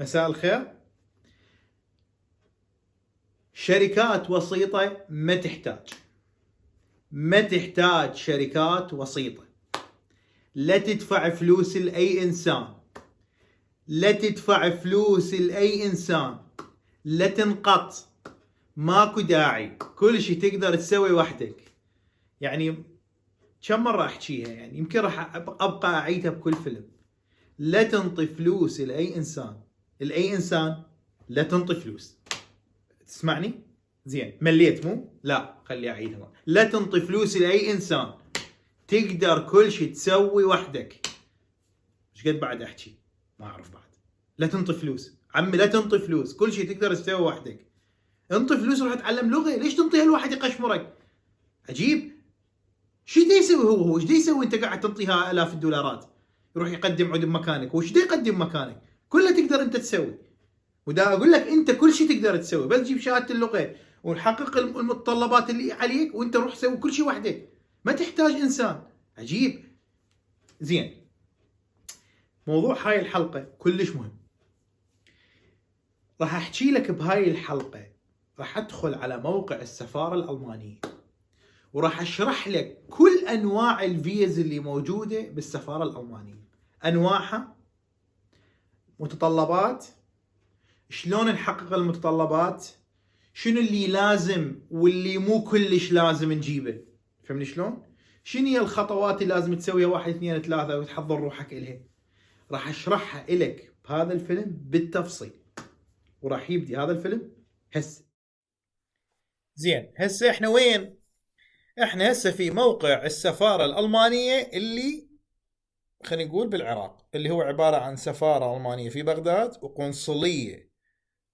مساء الخير. شركات وسيطة ما تحتاج شركات وسيطة. لا تدفع فلوس لأي إنسان، لا تدفع فلوس لأي إنسان، لا تنقط، ماكو داعي، كل شيء تقدر تسوي وحدك. يعني كم مرة أحكيها، يعني يمكن راح أبقى أعيدها بكل فيلم. لا تنطي فلوس لأي إنسان، لا تنطي فلوس. تسمعني؟ زين، مليت مو؟ لا خلي أعيدها. لا تنطي فلوس لأي إنسان، تقدر كل شيء تسوي وحدك. ايش قد بعد أحكي؟ ما أعرف بعد. لا تنطي فلوس عمي، لا تنطي فلوس، كل شيء تقدر تسوي وحدك. انطي فلوس وروح اتعلم لغة، ليش تنطيها لواحد يقشمرك؟ عجيب. شو دا يسوي هو ايش دا يسوي انت قاعد تنطيها آلاف الدولارات؟ يروح يقدم عود بمكانك، وش دا يقدم مكانك؟ كله تقدر انت تسوي. ودا اقول لك انت كل شيء تقدر تسوي، بس جيب شهادة اللغة ونحقق المتطلبات اللي عليك وانت روح سوي كل شيء وحدك، ما تحتاج انسان. عجيب. زين، موضوع هاي الحلقة كلش مهم. راح احكي لك بهاي الحلقة، راح ادخل على موقع السفارة الألمانية وراح اشرح لك كل انواع الفيز اللي موجودة بالسفارة الألمانية، انواعها، متطلبات، شلون نحقق المتطلبات، شنو اللي لازم واللي مو كلش لازم نجيبه. فهمني شلون؟ شنو هي الخطوات اللي لازم تسويها 1 2 3 وتحضر روحك إلها. راح اشرحها إلك بهذا الفيلم بالتفصيل، وراح يبدي هذا الفيلم هسه. زين، هسه احنا وين؟ احنا هسه في موقع السفارة الألمانية اللي خلينا نقول بالعراق، اللي هو عبارة عن سفارة ألمانية في بغداد وقنصلية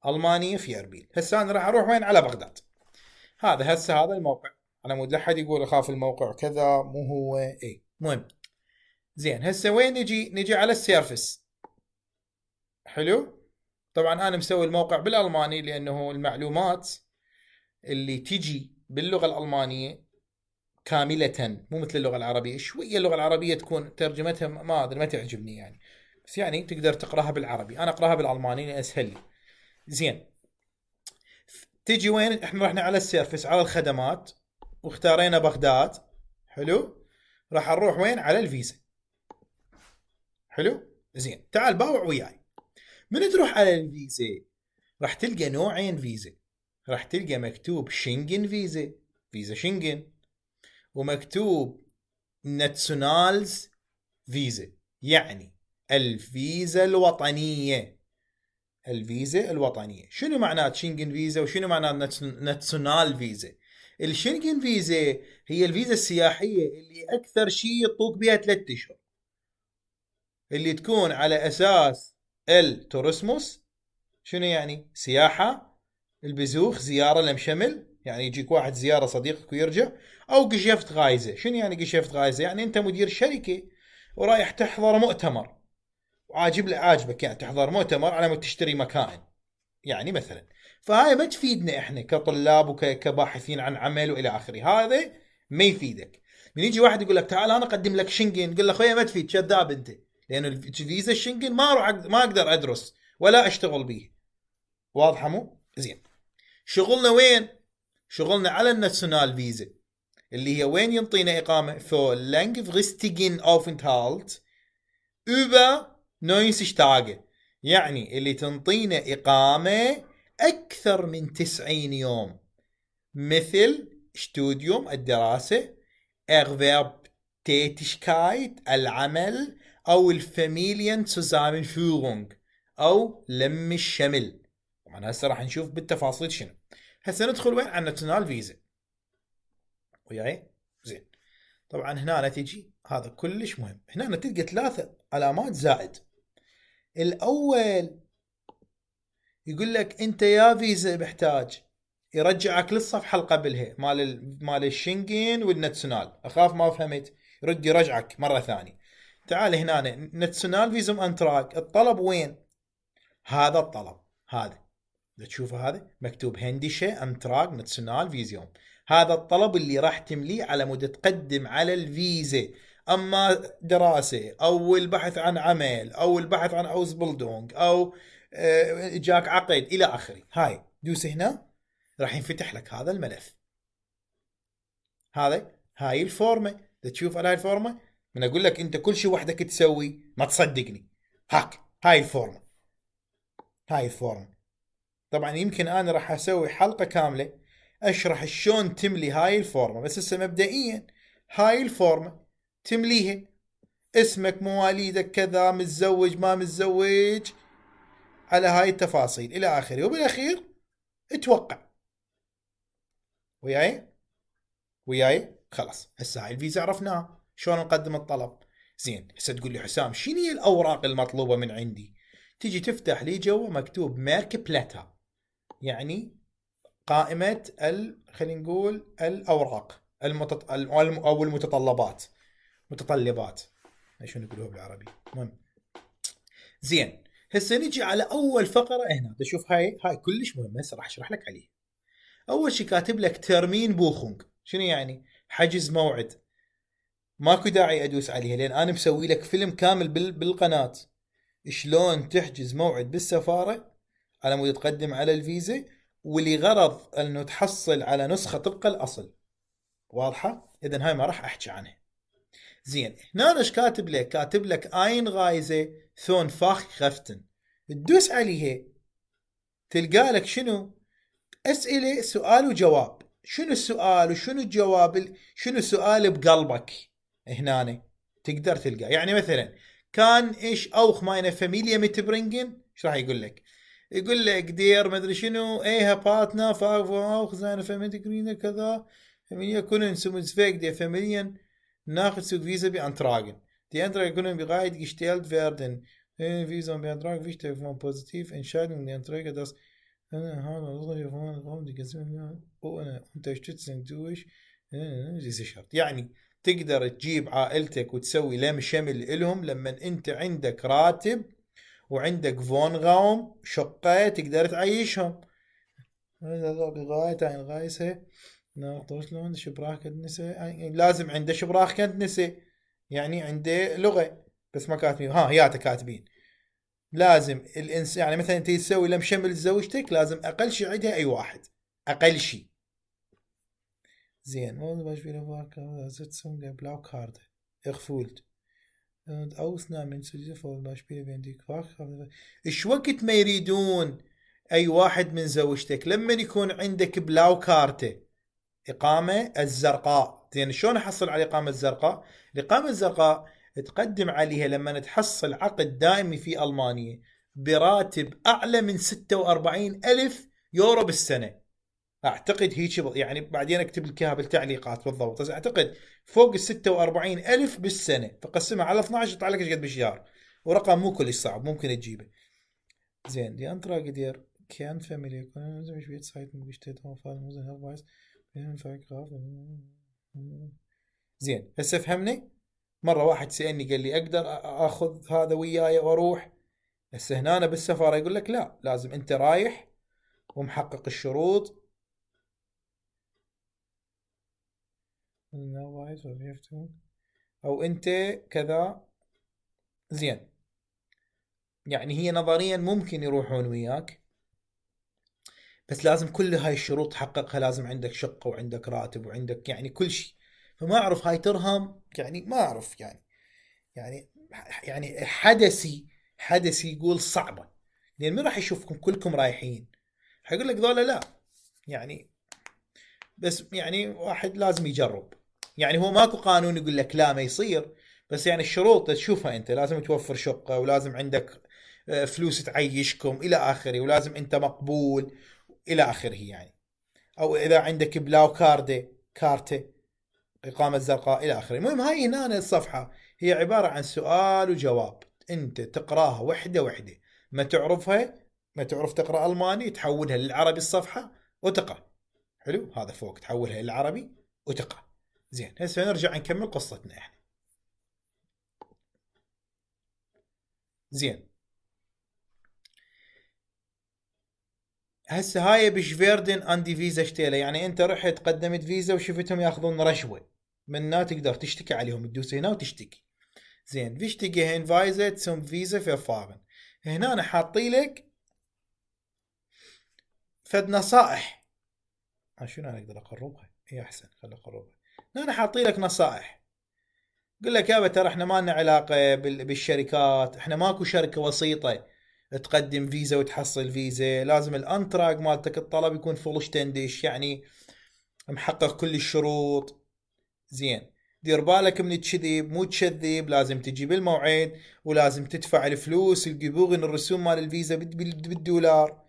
ألمانية في أربيل. هسه أنا راح أروح وين؟ على بغداد. هذا الموقع. على مود لا حد يقول أخاف الموقع كذا، مو هو إيه. مهم. زين، هسه وين نجي على السيرفس. حلو. طبعا أنا مسوي الموقع بالألماني لأنه المعلومات اللي تجي باللغة الألمانية كاملة، مو مثل اللغة العربية. شوية اللغة العربية تكون ترجمتها ما أدري، ما تعجبني يعني، بس يعني تقدر تقراها بالعربي، أنا أقراها بالألماني أسهل لي. زين، تجي وين؟ احنا رحنا على السيرفس، على الخدمات، واختارينا بغداد. حلو. راح نروح وين؟ على الفيزا. حلو. زين، تعال باوع وياي. من تروح على الفيزا راح تلقى نوعين فيزا. راح تلقى مكتوب شنغن فيزا، فيزا شنغن، ومكتوب ناتشونالز فيزا، يعني الفيزا الوطنية. الفيزا الوطنية شنو معنات شنغن فيزا وشنو معنات ناتشونال فيزا؟ الشنغن فيزا هي الفيزا السياحية اللي أكثر شيء يطوق بها 3 أشهر، اللي تكون على أساس التورسموس. شنو يعني؟ سياحة، البزوخ، زيارة لمشمل، يعني يجيك واحد زيارة صديقك ويرجع. أو قشفت غايزة. شنو يعني قشفت غايزة؟ يعني أنت مدير شركة ورايح تحضر مؤتمر عاجبك يعني تحضر مؤتمر على مود تشتري مكان يعني مثلا. فهاي ما تفيدنا احنا كطلاب وكباحثين عن عمل والى اخره، هذا ما يفيدك. من يجي واحد يقول لك تعال انا اقدم لك شنغن، قل له اخويا ما تفيد، كذاب انت، لانه الفيزا الشنغن ما اقدر ادرس ولا اشتغل به. واضحه مو؟ زين، شغلنا وين؟ شغلنا على الناسيونال فيزا، اللي هي وين ينطينا اقامه für langfristigen Aufenthalt über 90 Tage، يعني اللي تنطينا إقامة أكثر من 90 يوم، مثل ستوديوم الدراسة، Erwerb Tätigkeit العمل، أو الفاميليان Zusammenführung أو لم الشمل. طبعا هسه راح نشوف بالتفاصيل شنو. هسه ندخل وين؟ على ناتشونال فيزا وياي. زين، طبعا هنا تجي، هذا كلش مهم، هنا تلقى 3 علامات زائد. الأول يقول لك أنت يا فيزا محتاج، يرجعك للصفحة اللي قبلها مال الشنغن والناتشونال. أخاف ما فهمت، يرجعك مرة ثانية. تعال هنا ناتشونال فيزم أنتراك، الطلب وين؟ هذا الطلب، هذا تشوفه، هذا مكتوب هندشة أنتراك ناتشونال فيزيوم. هذا الطلب اللي راح تمليه على مود تقدم على الفيزا. أما دراسة أو البحث عن عمل أو البحث عن أوزبلدونج أو جاك عقد الى اخره. هاي دوس هنا راح ينفتح لك هذا الملف. هاي الفورمه، تشوف على هاي الفورمه. من اقول لك انت كل شيء وحدك تسوي ما تصدقني. هاي الفورمه. طبعا يمكن انا راح اسوي حلقه كامله اشرح شلون تملي هاي الفورمه، بس هسه مبدئيا هاي الفورمه تمليها اسمك، مواليدك، كذا، متزوج ما متزوج، على هاي التفاصيل الى اخره، وبالاخير اتوقع. وياي خلاص. هسه هاي الفيزا عرفناها شلون نقدم الطلب. زين هسه تقول لي حسام شنو هي الاوراق المطلوبه من عندي؟ تجي تفتح لي جوا مكتوب ميرك بلاتا، يعني قائمه خلينا نقول الاوراق او المتطلبات، متطلبات، شنو نقولوها بالعربي. المهم زين هسه نجي على اول فقره هنا. تشوف هاي كلش مهمه، هسه راح اشرح لك عليها. اول شيء كاتب لك ترمين بوخونج. شنو يعني؟ حجز موعد. ماكو داعي ادوس عليها لان انا مسوي لك فيلم كامل بالقناه شلون تحجز موعد بالسفاره على مود تقدم على الفيزا، ولغرض انه تحصل على نسخه طبق الاصل. واضحه؟ اذا هاي ما راح احكي عنها. زين هنا ايش كاتب لك؟ كاتب لك اين غايزه ثون فاخ خفتن. تدوس عليها تلقى لك شنو؟ اسئله، سؤال وجواب. شنو السؤال وشنو الجواب؟ شنو السؤال بقلبك؟ هنا تقدر تلقى. يعني مثلا كان ايش اوخ ماينه فاميليا متبرنجن، ايش راح يقول لك؟ يقول لك دير ما ادري شنو ايه باتنا فاوخ زين فاميليا كذا فاميليا كونن سومز فيك دي فاميليا ناخذ سوق فيزا بانتراجن دي انتراج كونن بغايت gestellt werden فيزا بانتراج فيش تليفون بوزيتيف entscheidung die Anträge das يعني تقدر تجيب عائلتك وتسوي لم شمل إلهم لما انت عندك راتب وعندك فون غاوم شقة تقدر تعيشهم. بغاية غايسة شلون شبراك كنسة، يعني لازم عنده شبراك كنسة، يعني عنده لغة بس ما كاتبين. هياته كاتبين لازم الانسان، يعني مثلا انت تسوي لم شمل زوجتك لازم اقل شيء عندها اي واحد، اقل شيء. زين بلاو كارد اخفولت اوسنا من سجل فوق باشبيل بينديك ايش وقت ما يريدون اي واحد من زوجتك لما يكون عندك بلاو كارته اقامه الزرقاء. زين شلون احصل على الاقامه الزرقاء؟ الاقامه الزرقاء تقدم عليها لما تحصل عقد دائمي في ألمانيا براتب أعلى من 46 ألف يورو بالسنة. أعتقد هيك يعني بعدين أكتب لك إياها بالتعليقات بالضبط، بس أعتقد فوق 46 ألف بالسنة، فقسمها على 12 يطلع لك إيش قد بالشهر، ورقم مو كلش صعب ممكن تجيبه. زين دي أنترا قدير كان فاميلي كنا مش بيت سايت مش تيتو فاز موزن هالبايس زين هسه فهمني. مرة واحد سألني قال لي أقدر أخذ هذا وياي وأروح؟ هسه هنا أنا بالسفارة يقول لك لا، لازم أنت رايح ومحقق الشروط. أو أنت كذا. زين يعني هي نظريا ممكن يروحون وياك، بس لازم كل هاي الشروط تحققها. لازم عندك شقة وعندك راتب وعندك يعني كل شيء. فما أعرف هاي ترهم، يعني ما أعرف يعني حدسي يقول صعبة، لأن ما راح يشوفكم كلكم رايحين، حيقول لك ذولا لا. يعني بس يعني واحد لازم يجرب. يعني هو ماكو قانون يقول لك لا ما يصير، بس يعني الشروط تشوفها انت. لازم توفر شقة، ولازم عندك فلوس تعيشكم الى اخره، ولازم انت مقبول الى اخره يعني. او اذا عندك بلاو كارتة إقامة زرقاء إلى آخره. المهم هاي هنا الصفحة هي عبارة عن سؤال وجواب، أنت تقراها وحدة وحدة. ما تعرفها، ما تعرف تقرأ ألماني، تحولها للعربي الصفحة وتقرأ. حلو، هذا فوق تحولها للعربي وتقرأ. زين هسه نرجع نكمل قصتنا احنا. زين هسه هاي بشفيردن عندي فيزا شتيله، يعني انت رحت قدمت فيزا وشفتهم ياخذون رشوه منا، تقدر تشتكي عليهم، تدوس هنا وتشتكي. زين wichtige Hinweise zum Visa verfahren. هنا أنا حاطي لك فد نصائح. شنو انا اقدر اقربها؟ هي احسن، خلي اقربها. انا حاطي لك نصائح. قل لك يابا ترى احنا ما لنا علاقه بالشركات، احنا ماكو شركه وسيطه تقدم فيزا وتحصل فيزا. لازم الانتراك مالتك الطلب يكون فول شتندش، يعني محقق كل الشروط. زين، دير بالك من الكذب، مو تكذب، لازم تجي بالموعد، ولازم تدفع الفلوس الجبوغن الرسوم مال الفيزا بالدولار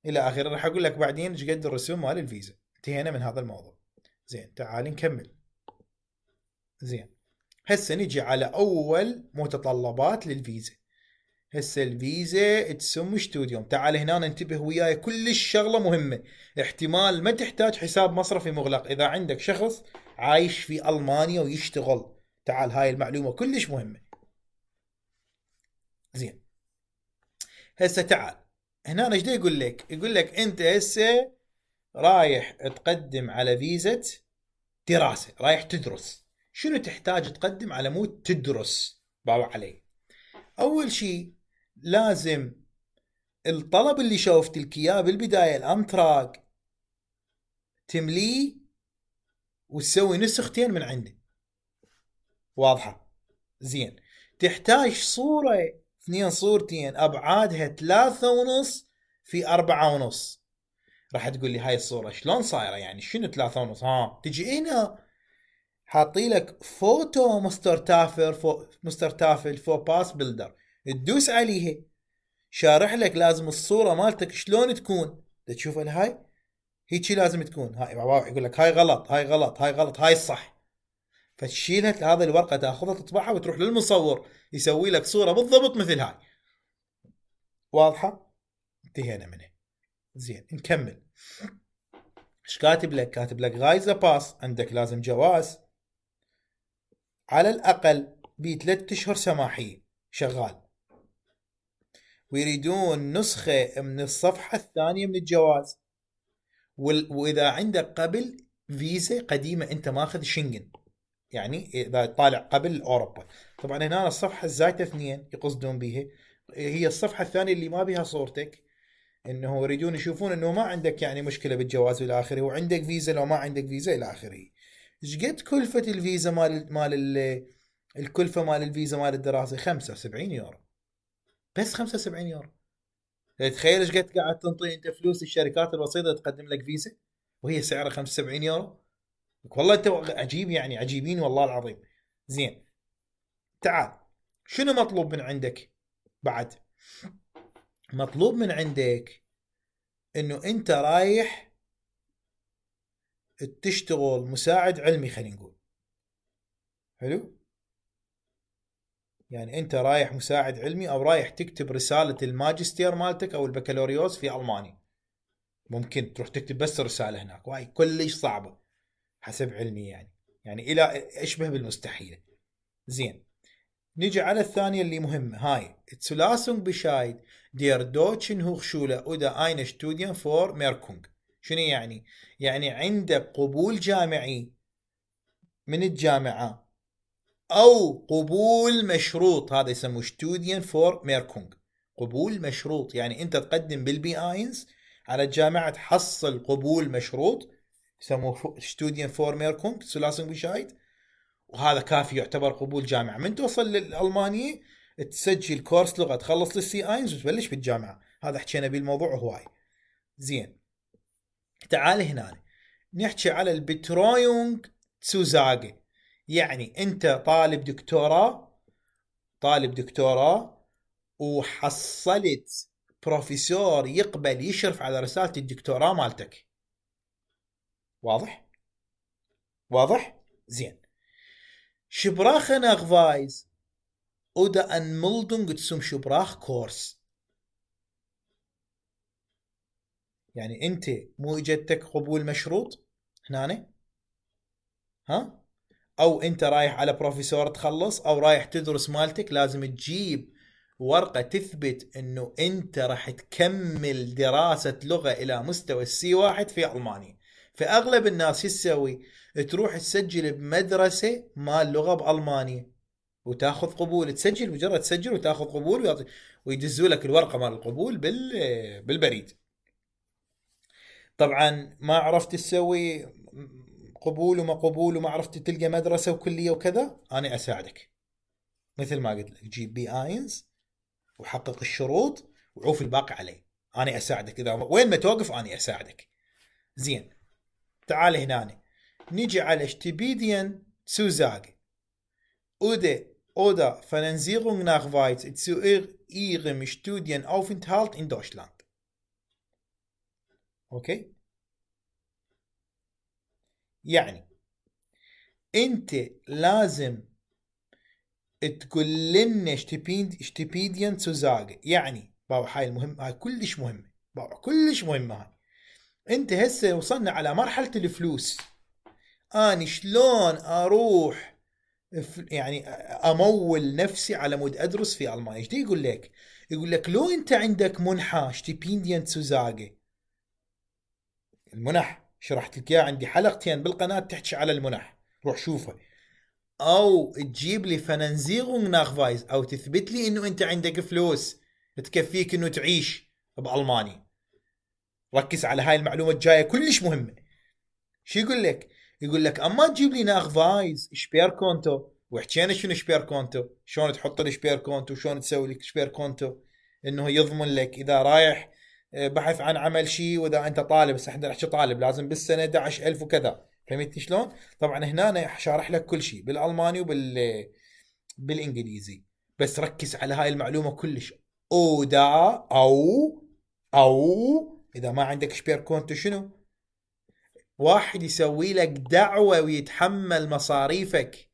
الى اخره. راح اقول لك بعدين ايش قد الرسوم مال الفيزا. انتهينا من هذا الموضوع. زين، تعال نكمل. زين، هسه نجي على اول متطلبات للفيزا. هسه الفيزا تسم ستوديوم. تعال هنا انتبه وياي، كل الشغله مهمه. احتمال ما تحتاج حساب مصرفي مغلق اذا عندك شخص عايش في المانيا ويشتغل. تعال، هاي المعلومه كلش مهمه. زين، هسه تعال هنا ايش يقول لك؟ يقول لك انت هسه رايح تقدم على فيزا دراسه، رايح تدرس. شنو تحتاج تقدم على مود تدرس؟ باو علي. اول شيء لازم الطلب اللي شوفت لك اياه بالبدايه، الانتراك، تمليه وتسوي نسختين من عنده. واضحه؟ زين، تحتاج صوره، اثنين صورتين ابعادها 3.5 في 4.5. راح تقول لي هاي الصوره شلون صايره؟ يعني شنو 3.5؟ تجي هنا حاطي لك فوتو مستر تافل فور باس بيلدر، تدوس عليها، شارح لك لازم الصوره مالتك شلون تكون. تشوف هاي هيجي لازم تكون. هاي يقول لك هاي غلط، هاي غلط، هاي غلط، هاي الصح. فتشيلها هذه الورقه، تاخذها تطبعها وتروح للمصور يسوي لك صوره بالضبط مثل هاي. واضحه؟ انتهينا منها. زين، نكمل. ايش كاتب لك؟ كاتب لك غايزه باس، عندك لازم جواز على الاقل ب3 اشهر سماحيه شغال، ويريدون نسخه من الصفحه الثانيه من الجواز. واذا عندك قبل فيزا قديمه انت ماخذ شنغن، يعني اذا طالع قبل اوروبا. طبعا هنا الصفحه الزايده 2 يقصدون بها هي الصفحه الثانيه اللي ما بها صورتك، انه يريدون يشوفون انه ما عندك يعني مشكله بالجواز الى اخره، وعندك فيزا لو ما عندك فيزا الى اخره. ايش قد كلفه الفيزا الكلفه مال الفيزا مال الدراسه؟ 75 يورو. بس 75 يورو. تخيل ايش قد قاعد تنطي انت فلوس الشركات الوسيطه تقدم لك فيزا وهي سعرها 75 يورو. والله انت عجيب، يعني عجيبين والله العظيم. زين، تعال، شنو مطلوب من عندك بعد؟ مطلوب من عندك انه انت رايح تشتغل مساعد علمي، خلينا نقول. حلو؟ يعني انت رايح مساعد علمي او رايح تكتب رسالة الماجستير مالتك او البكالوريوس في المانيا. ممكن تروح تكتب بس رسالة هناك، وهي كلش صعبة حسب علمي، يعني الى اشبه بالمستحيلة. زين، نيجي على الثانية اللي مهمة، هاي Zulassung Bescheid der Deutschen Hochschule oder eine Studien für Merkung. شنو يعني؟ يعني عندك قبول جامعي من الجامعة أو قبول مشروط، هذا يسموه Studien für Merkung. قبول مشروط، يعني أنت تقدم بالبي آينز على الجامعة تحصل قبول مشروط، يسموه Studien für Merkung Zulassung Bescheid. وهذا كافي يعتبر قبول جامعة. من توصل للألمانية تسجل كورس لغة، تخلص للسي اينز وتبلش بالجامعة. هذا حكينا بالموضوع هواي. زين، تعال هنا نحكي على البترويونغ تسوزاغي. يعني انت طالب دكتوراه وحصلت بروفيسور يقبل يشرف على رسالة الدكتوراه مالتك. واضح؟ واضح؟ زين. شبراخ ناغفايز oder Anmeldung zum Sprachkurs. يعني انت مو اجتك قبول مشروط هنا، ها؟ او انت رايح على بروفيسور تخلص، او رايح تدرس مالتك، لازم تجيب ورقة تثبت انه انت راح تكمل دراسة لغة الى مستوى السي 1 في المانيا. فاغلب الناس شو تسوي؟ تروح تسجل بمدرسة مال لغة بالمانيا وتاخذ قبول. تسجل، مجرد تسجل وتاخذ قبول ويدزوا لك الورقه مال القبول بالبريد. طبعا ما عرفت تسوي قبول وما قبول وما عرفت تلقى مدرسة وكلية وكذا، أنا أساعدك. مثل ما قلت لك، جيب بي آينز وحقق الشروط وعوف الباقي علي. أنا أساعدك، إذا وين ما توقف أنا أساعدك. زين، تعال هنا نيجي على Stipendien Zusage. Oder Finanzierung nachweist zu Ihrem Studienaufenthalt in Deutschland. اوكي، يعني انت لازم تقول لنا Stipendien Zusage. يعني بابا هاي المهم، هاي كلش مهمة بابا، كلش مهمة هاي. انت هسه وصلنا على مرحلة الفلوس. اني شلون اروح يعني امول نفسي على مود ادرس في المانيا؟ ايش يقول لك؟ يقول لك لو انت عندك منحة Stipendien Zusage. المنح شرحت لك اياها، عندي حلقتين بالقناة تحكي على المنح، روح شوفها. او تجيب لي فننزيغون ناخفايز، او تثبت لي انه انت عندك فلوس تكفيك انه تعيش بالمانيا. ركز على هاي المعلومة الجاية كلش مهمة. شو يقول لك؟ يقول لك اما تجيب لي ناخفايز شبير كونتو، وحكينا شنو شبير كونتو، شلون تحط لي شبير كونتو، شلون تسوي لك شبير كونتو، انه يضمن لك اذا رايح بحث عن عمل شيء، واذا انت طالب، بس احنا نحكي طالب لازم بالسنه 11000 وكذا. فهمتني شلون؟ طبعا هنا أنا شارح لك كل شيء بالالماني بالانجليزي، بس ركز على هاي المعلومه كلش. او دا او اذا ما عندك شبير كونتو شنو؟ واحد يسوي لك دعوة ويتحمل مصاريفك،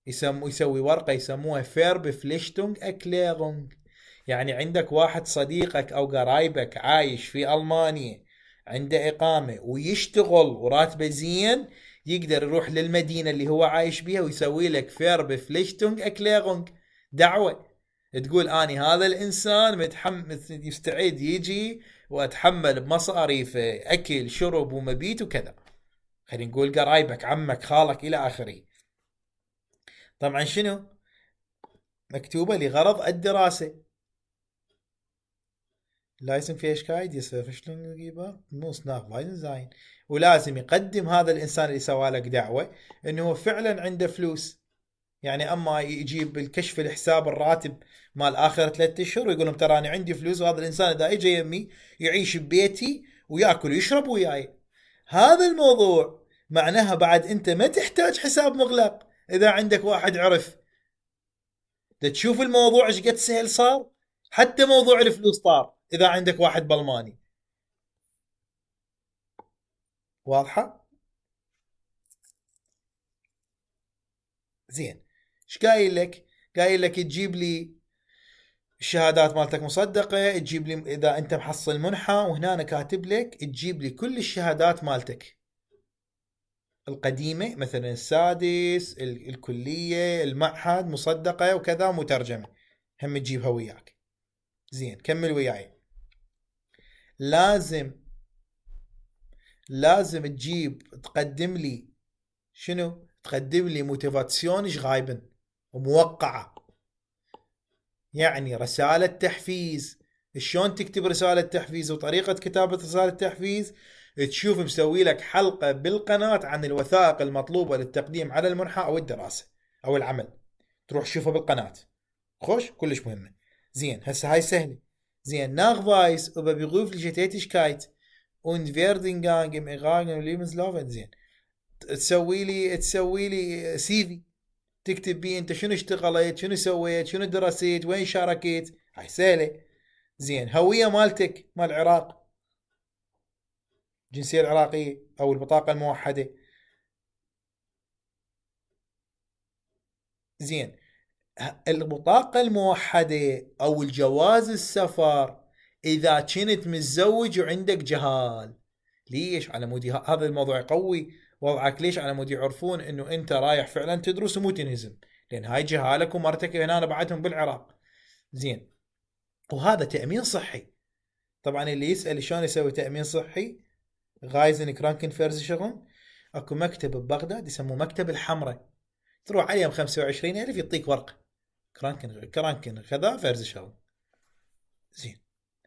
يسوي ورقة يسموها فيرب فليشتونج اكليرونج. يعني عندك واحد صديقك او قرايبك عايش في المانيا، عنده اقامة ويشتغل وراتبه زين، يقدر يروح للمدينة اللي هو عايش بيها ويسوي لك فيرب فليشتونج اكليرونج، دعوة تقول اني هذا الانسان متحمس يستعد يجي واتحمل بمصاريف اكل شرب ومبيت وكذا. خلينا نقول قرايبك، عمك، خالك، الى اخره. طبعا شنو مكتوبه؟ لغرض الدراسه. لازم فيشكايد يصير شلون نجيبها موس ناخ زاين. ولازم يقدم هذا الانسان اللي سوى لك دعوه انه هو فعلا عنده فلوس. يعني اما يجيب الكشف الحساب الراتب مال اخر 3 اشهر ويقول لهم ترى انا عندي فلوس، وهذا الانسان اذا اجى يمي يعيش ببيتي وياكل ويشرب وياي، هذا الموضوع معناها بعد انت ما تحتاج حساب مغلق. اذا عندك واحد عرف تشوف الموضوع ايش قد سهل صار، حتى موضوع الفلوس طار اذا عندك واحد بالماني. واضحه؟ زين، ايش قايل لك؟ قايل لك تجيب لي الشهادات مالتك مصدقة، تجيب لي إذا أنت محصل منحة، وهنا أنا كاتب لك تجيب لي كل الشهادات مالتك القديمة، مثلا السادس، الكلية، المعهد، مصدقة وكذا مترجمة، هم تجيبها وياك. زين، كمل وياي. لازم تجيب تقدم لي شنو؟ تقدم لي موتيفاسيون غايبن وموقعة، يعني رسالة تحفيز. شلون تكتب رسالة تحفيز وطريقة كتابة رسالة تحفيز؟ تشوف مسوي لك حلقة بالقناة عن الوثائق المطلوبة للتقديم على المنحة أو الدراسة أو العمل، تروح تشوفها بالقناة. خوش، كلش مهمة. زين، هسه هاي سهلة. زين، Nachweis über berufliche Tätigkeit und Werdegang im Iran Lebenslauf. زين، تسوي لي سي في تكتب بيه انت شنو اشتغلت، شنو سويت، شنو درسيت، وين شاركت. هاي سهله. زين، هويه مالتك مال العراق، الجنسيه العراقيه او البطاقه الموحده. زين، البطاقه الموحده او الجواز السفر اذا كنت متزوج وعندك جهال. ليش؟ على مود هذا الموضوع يقوي وضعك. ليش؟ على مود يعرفون انه انت رايح فعلا تدرس ومو تنهزم، لان هاي جهالك ومرتك هنا بعدهم بالعراق. زين، وهذا تأمين صحي. طبعا اللي يسأل شلون يسوي تأمين صحي، غايزن كرانكن فيرز شغل، اكو مكتب ببغداد يسموه مكتب الحمراء، تروح عليهم 25,000 يعطيك ورقة كرانكن كذا فيرز شغل. زين،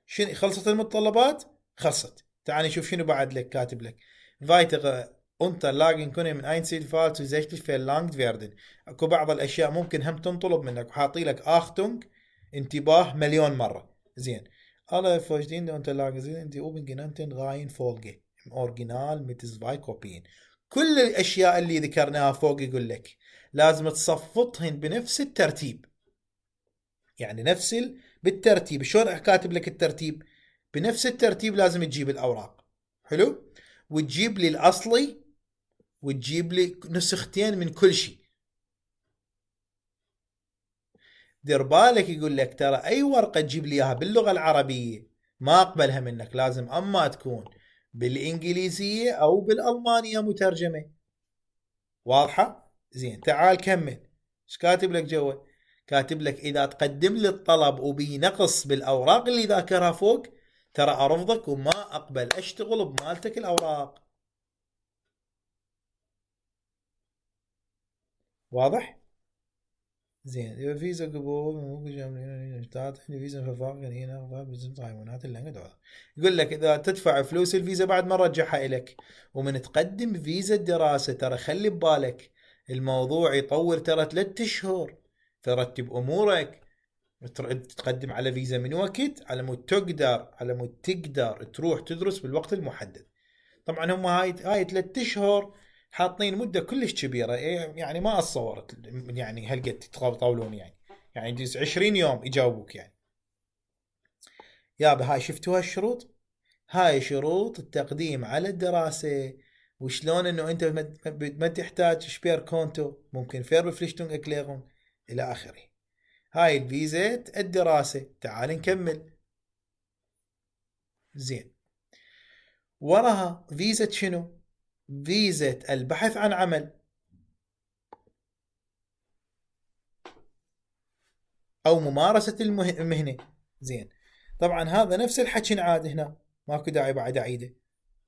شنو خلصت المتطلبات؟ خلصت. تعال نشوف شنو بعد لك كاتب لك. weitere Unterlagen können im Einzelfall zusätzlich verlangt werden. اكو بعض الاشياء ممكن هم تنطلب منك، وحاطي لك Achtung انتباه مليون مرة. زين. Alle folgenden Unterlagen sind in die oben genannten Reihenfolge im Original mit zwei Kopien. كل الاشياء اللي ذكرناها فوق يقول لك لازم تصفطهن بنفس الترتيب، يعني بالترتيب. شلون كاتب لك الترتيب؟ بنفس الترتيب لازم تجيب الاوراق. حلو. وتجيب لي الاصلي وتجيب لي نسختين من كل شيء. دير بالك يقول لك ترى اي ورقه تجيب لي اياها باللغه العربيه ما اقبلها منك، لازم اما تكون بالانجليزيه او بالالمانيه مترجمه. واضحه؟ زين. تعال كمل. ايش كاتب لك جوا؟ كاتب لك اذا تقدم لي الطلب وبينقص بالاوراق اللي ذاكرها فوق ترى ارفضك وما اقبل اشتغل بمالتك الاوراق. واضح؟ زين. فيزا قبول ممكن جامعين تعطيني فيزا ففاق هنا بزن طايمونات اللي عندها. يقول لك اذا تدفع فلوس الفيزا بعد ما رجعها لك. ومن تقدم فيزا الدراسة ترى خلي ببالك الموضوع يطول ترى 3 اشهر. فرتب امورك. تقدم على فيزا من وقت على مود تقدر تروح تدرس بالوقت المحدد. طبعا هم هاي 3 اشهر حاطين مده كلش كبيره، يعني ما اتصورت يعني هالقد يطولون يعني يجوز 20 يوم يجاوبوك يعني. يابا هاي شفتوا هالشروط؟ هاي شروط التقديم على الدراسه. وشلون انه انت ما تحتاج شبير كونتو، ممكن فير بفليشتون اكليرون الى اخره. هاي الفيزا الدراسه. تعال نكمل. زين. وراها فيزا شنو؟ فيزا البحث عن عمل او ممارسة المهنة. زين. طبعا هذا نفس الحكي نعاد هنا، ماكو داعي بعد اعيده.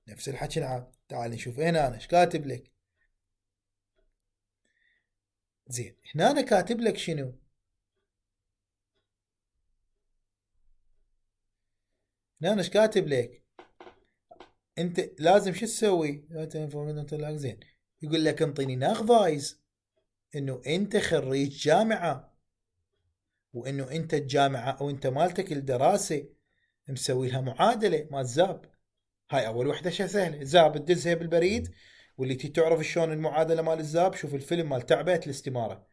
نفس الحكي نعاد. تعال نشوف هنا انا ايش كاتب لك. زين. هنا انا كاتب لك شنو؟ هنا انا ايش كاتب لك؟ انت لازم شو تسوي؟ زين. يقول لك انطيني ناخفايز انه انت خريج جامعة، وانه انت الجامعة او انت مالتك الدراسة مسوي لها معادلة مال زاب. هاي اول وحده شيء سهله، زاب تدزها بالبريد. واللي تي تعرف شلون المعادله مال الزاب شوف الفيلم مال تعبئه الاستماره،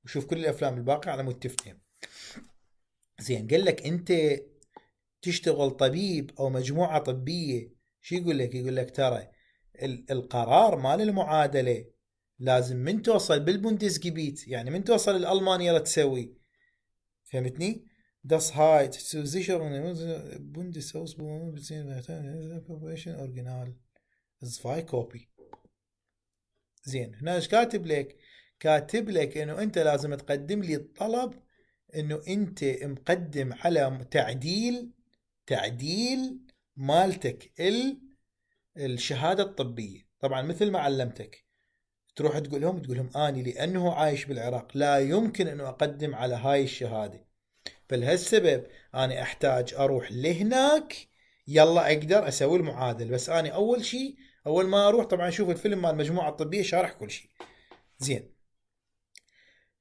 وشوف كل الافلام الباقيه على مود تفتهم. زين. قال لك انت تشتغل طبيب او مجموعه طبيه. شو يقول لك؟ يقول لك ترى القرار مال المعادله لازم من توصل بالبوندسجيبيت، يعني من توصل لالمانيا تسوي. فهمتني؟ Das heißt, zur Sicherung der Bundesausbildung bzw. Original zwei Copy. زين. هنا ايش كاتب لك؟ كاتب لك انه انت لازم تقدم لي الطلب انه انت مقدم على تعديل مالتك الشهادة الطبية. طبعا مثل ما علمتك تروح تقول لهم اني لانه عايش بالعراق لا يمكن انه اقدم على هاي الشهادة، فلهالسبب انا احتاج اروح لهناك. يلا اقدر اسوي المعادل، بس انا اول شيء اول ما اروح طبعا شوف الفيلم مال المجموعه الطبيه شارح كل شيء. زين.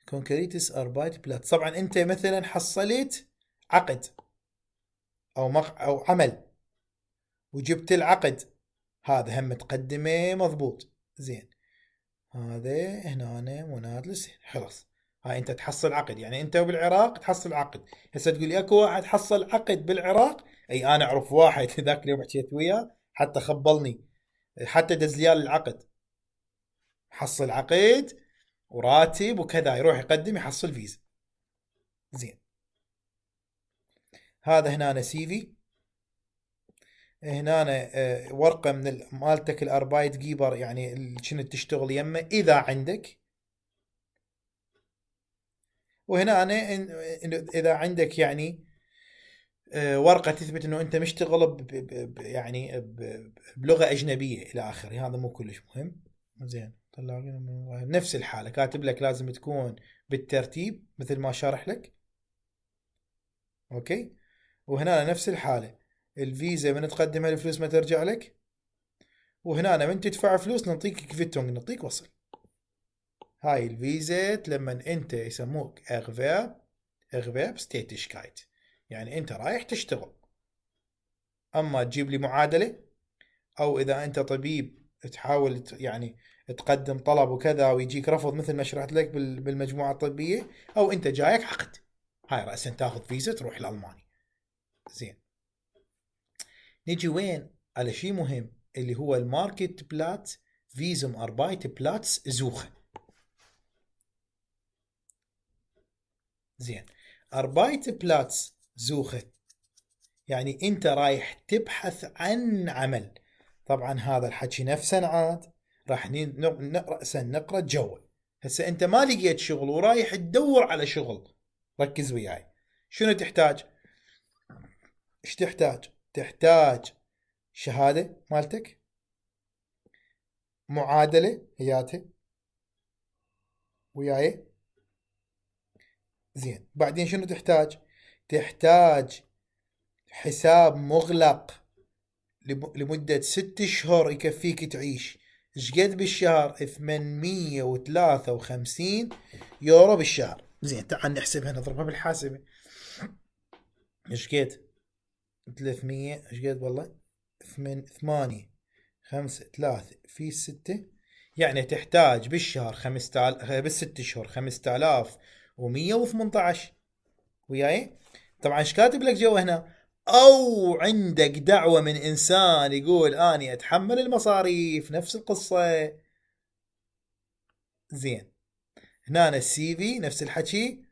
كونكريتس اربايت بلات. طبعا انت مثلا حصلت عقد او عمل وجبت العقد، هذا هم تقدمه مضبوط. زين. هذا هنا مناد للسنة. خلاص. هاي انت تحصل عقد، يعني انت بالعراق تحصل عقد. هسه تقول لي اكو واحد حصل عقد بالعراق؟ اي انا اعرف واحد ذاك اليوم حكيت وياه حتى خبلني، حتى دز لي العقد. حصل عقد وراتب وكذا، يروح يقدم يحصل فيزا. زين. هذا هنا سي في. هنا ورقه من مالتك الاربايت جيبر، يعني اللي كنت تشتغل يمه اذا عندك. وهنا اذا عندك يعني ورقه تثبت انه انت مشتغل يعني بلغه اجنبيه الى اخره. هذا مو كلش مهم. زين. طلع نفس الحاله كاتب لك لازم تكون بالترتيب مثل ما شارح لك. اوكي. وهنا نفس الحاله الفيزا من تقدمها الفلوس ما ترجع لك، وهنا من تدفع فلوس نعطيك كفيتونج، نعطيك وصل. هاي الفيزا لما انت يسموك اغفاب ستيتشكايت، يعني انت رايح تشتغل. اما تجيب لي معادلة، او اذا انت طبيب تحاول يعني تقدم طلب وكذا ويجيك رفض مثل ما شرحت لك بالمجموعة الطبية، او انت جايك عقد، هاي رأسا تاخذ فيزا تروح لألمانيا. زين، نجي وين على شيء مهم اللي هو الماركت بلات فيزوم اربايت بلاتس زوخة. زين، اربايت بلاتس زوخة يعني انت رايح تبحث عن عمل. طبعا هذا الحكي نفسه عاد راح رأسا نقرأ جو. هسه انت ما لقيت شغل ورايح تدور على شغل، ركز وياي. شنو تحتاج؟ ايش تحتاج؟ تحتاج شهادة مالتك، معادلة هياتها وياي. زين، بعدين شنو تحتاج؟ تحتاج حساب مغلق لمدة 6 شهور يكفيك تعيش. شقد بالشهر؟ 853 يورو بالشهر. زين، تعال نحسبها نضربها بالحاسبة. شقد 300 شقد والله 8 5 3 في 6، يعني تحتاج بالشهر 5000 بالست شهور 5118 وياي. طبعا ايش كاتب لك جوا هنا؟ او عندك دعوة من انسان يقول اني اتحمل المصاريف، نفس القصة. زين، هنا السي في نفس الحكي.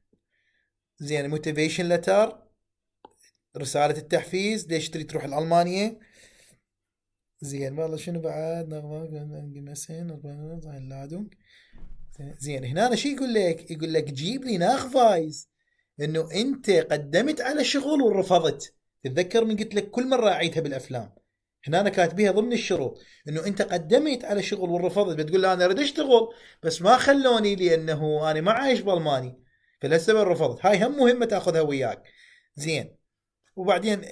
زين، موتيفيشن لتر، رسالة التحفيز ليش تريد تروح لألمانيا. زين، والله شنو بعد زين، هنا شي يقول لك؟ يقول لك جيب لي ناخفايز انه انت قدمت على شغل ورفضت. تتذكر من قلت لك كل مره اعيدها بالافلام؟ هنا أنا كاتبيها ضمن الشروط انه انت قدمت على شغل ورفضت. بتقول له انا اريد اشتغل بس ما خلوني لانه انا ما عايش بالماني، فلهالسبب رفضت. هاي هم مهمه تاخذها وياك. زين، وبعدين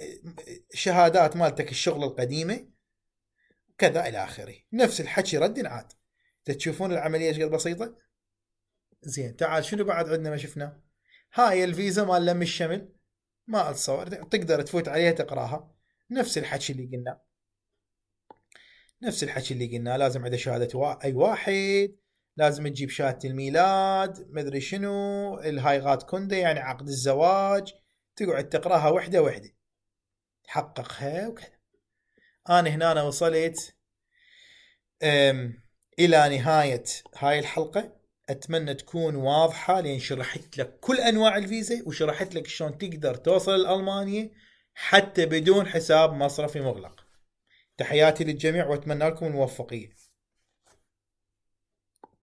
شهادات مالتك الشغل القديمه كذا الى اخره، نفس الحكي رد عاد. تشوفون العمليه ايش قد بسيطه. زين، تعال شنو بعد عندنا ما شفنا؟ هاي الفيزا مال لم الشمل، ما اتصور تقدر تفوت عليها تقراها. نفس الحكي اللي قلنا، نفس الحكي اللي قلنا. لازم عنده شهادة اي واحد، لازم تجيب شهادة الميلاد، مدري شنو الهايغات كوندا يعني عقد الزواج، تقعد تقراها وحدة وحدة تحققها وكذا. انا هنا أنا وصلت الى نهاية هاي الحلقة. اتمنى تكون واضحة لان شرحت لك كل انواع الفيزا وشرحت لك شلون تقدر توصل لألمانيا حتى بدون حساب مصرفي مغلق. تحياتي للجميع واتمنى لكم الموفقية.